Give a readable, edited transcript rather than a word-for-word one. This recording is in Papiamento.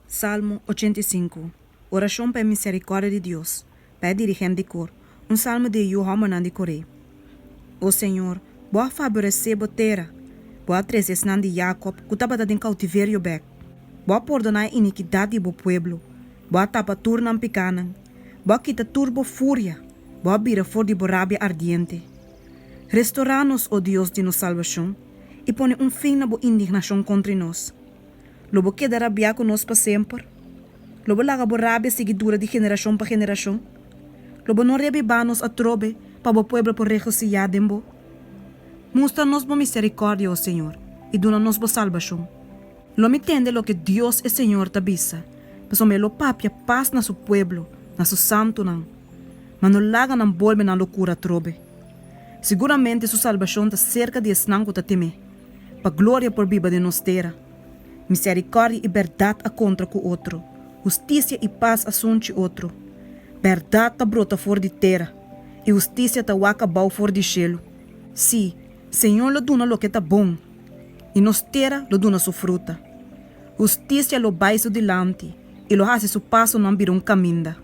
Salmo 85. Orashon pa e miserikòrdia di Dios, pa e dirigent di kor, un salmo di e yu hòmbernan di Koré. O señor, Bo a faboresé Bo tera, Bo a trese esnan di Yakòb ku tabata den koutiverio bèk. Bo a pordoná e inikidat di Bo pueblo, Bo a tapa tur nan pikánan. Bo a kita tur Bo furia, Bo a bira for di Bo rabia ardiente. Restorá nos, o Dios di nos salbashon, i pone un fin na Bo indignashon kontri nos. Lo bo keda rabiá ku nos pa semper? Lo bo laga bo rabia sigui dura di generashon pa generashon? Lo bo no rebibá nos atrobe pa bo pueblo por regosihá den bo? Mustra nos bo miserikòrdia, o Señor, i duna nos bo salbashon. Lo mi tende loke Dios e Señor ta bisa, pasobra e lo papia pas na su pueblo, na su santunan, ma no laga nan bolbe nan lokura atrobe. Siguramente su salbashon ta serka di esnan ku ta tem'é. Pa gloria por biba den nos tera. Miserikòrdia i bèrdat a kontra ku otro, hustisia i pas a sunchi otro. Bèrdat ta brota for di tera, i hustisia ta wak abou for di shelu. Sí, Señor lo duna loke ta bon, i nos tera lo duna su fruta. Hustisia lo bai su dilanti i lo hasi su pasonan bira un kaminda.